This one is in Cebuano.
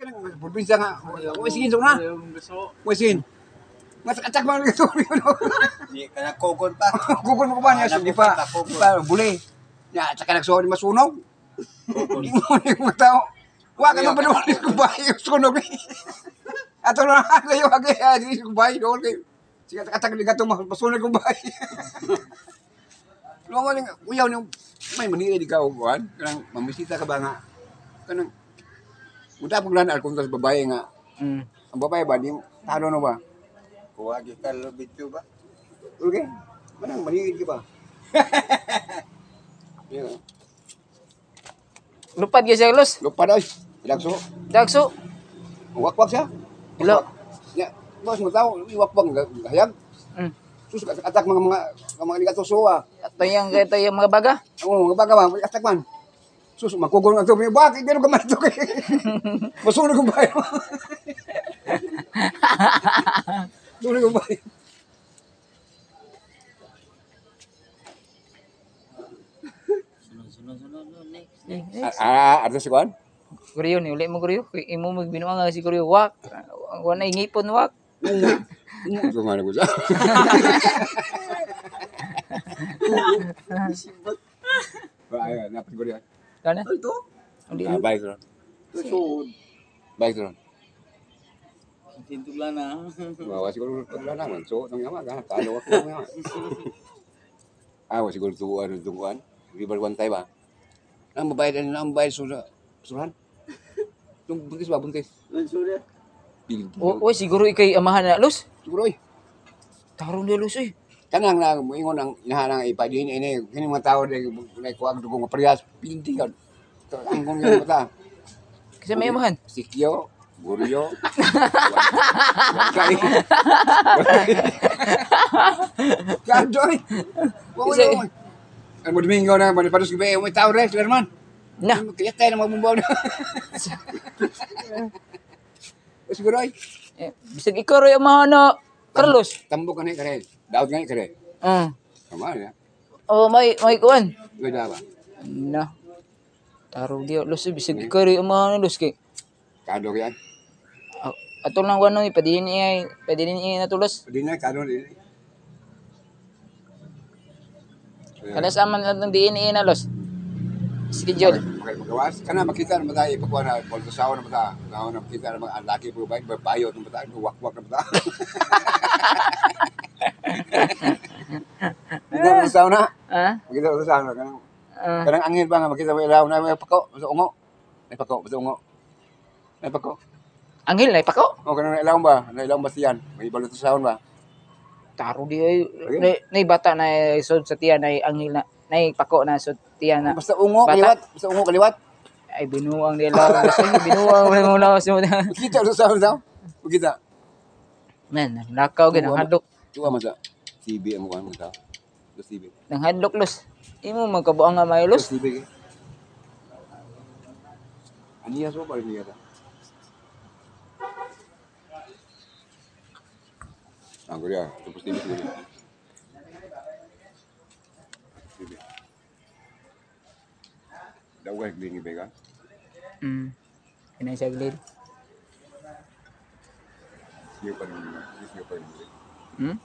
Kanang probinsya nga, way sige na. Way sige. Nga sa katsak man ito. Di ka na kugon pa. Kukon mo ko ba niya, di pa, di pa, buli. Ya, tsaka nagsuod ni masunog. Di mo ni mo tao. Wa ka nang panulit ko ba yung sunog ni. Ato na kayo agi di ko bay dool kay. Sige katag ni gato masunog ko bay. Luwangon ni uyaw ni may manila di ka og kuan kanang mamisita ka ba nga kanang Muda pag lan kung sa babae nga ang babae ba di talo no ba? Kuha gi ka lubito ba? Okay. Manang maniid ka ba? Yeah. Lupad gyud siya, Los. Lupa daw. Ilagso. Dagso. Wakwak siya. Ilo. Ya, boss mo tao, iwakwak hayag. Sus atak mga mga ligato suwa. Ato yung ito yung mga baga. Oo, mga baga ba, atak man. Sus makugol nga to, bakit pero ka man to kay. Masunog ko ba? Sunog ko ba? Sunod, sunod, sunod, sunod. Next. Next. Ah, ah, arto si Juan. Kuryo ni uli mo kuryo. Kay imo magbinuang nga si kuryo wak. Wa na ingipon wak. Ito nga na ko siya. Ay, napit ko riyan. Kana? Ito. Hindi. Ah, balik ron. Sud. Balik ron. Tintugla na. Bawa siguro pagla naman. So, nang yaman, ha? Talo ako nang yaman. Ah, wa siguro tuwan tuwan. River one tayo ba? Ang babae din, ang babae sura. Surahan? Yung buntis ba, buntis? Surya. Pil. O, oy, siguro ikay amahan na Los. Siguro oy. Tarong ni Los oy. Kanang na moingon ang inahanang ipadin ini kini mga tao dai nay kuag dugo nga parehas pildi ka. Ang kung yung mata. Kasi may amahan. Sikyo, Guryo. Kay. Kadoy. Kasi- Ang Domingo na manipados gabi, may tao res, man. Na. Kaya tayo na magbumbaw na. Siguro ay. Eh, bisag ikaw roy amahan na Carlos. Tambok ka na kare. Daot nga kare. Tama na. Oh, may kuan. May dawa. Na. Tarong di Los oy, bisag ikaw roy amahan na Los kay. Kado yan. Ah, ato lang kuan oy, pwede ni ay, pwede ni na tulos. Di na kado di. Kada sa aman lang ng DNA na Los. Schedule. Okay, magawas. Kana makita na mata ipakuha na kung sawa na mata. Sawa na makita na mga ang laki po ba bayo ng mata, wakwak na mata. Makita na sawa na. Ah? Makita na sawa na kanang Ah. kanang angin ba nga makita mo ilaw na may pako sa ungo. May pako sa ungo. May pako. Anghel na ipako. O kanang ilaw ba? Na ilaw ba siyan? May balot sa saon ba? Taro di ay nay, nay bata na sud sa tiyan ay anghel na nay pako na sud tiyan na. Basta ungo Bata. kaliwat, basta ungo kaliwat. Ay binuang nila kasi binuang mo na sa Makita sa saon daw. Makita. Men, nakaw gid ang hadlok. Tuwa man sa TV ang kuan mo ta. Sa TV. Nang hadlok Los. Imo magkabuang nga may Los. Sa TV. Aniya so pa niya ta. Ah, Korea. Tapos TV siguro. TV. Daw ka gling ibega. Kinay siya glid. Siyo pa rin. Siyo pa rin.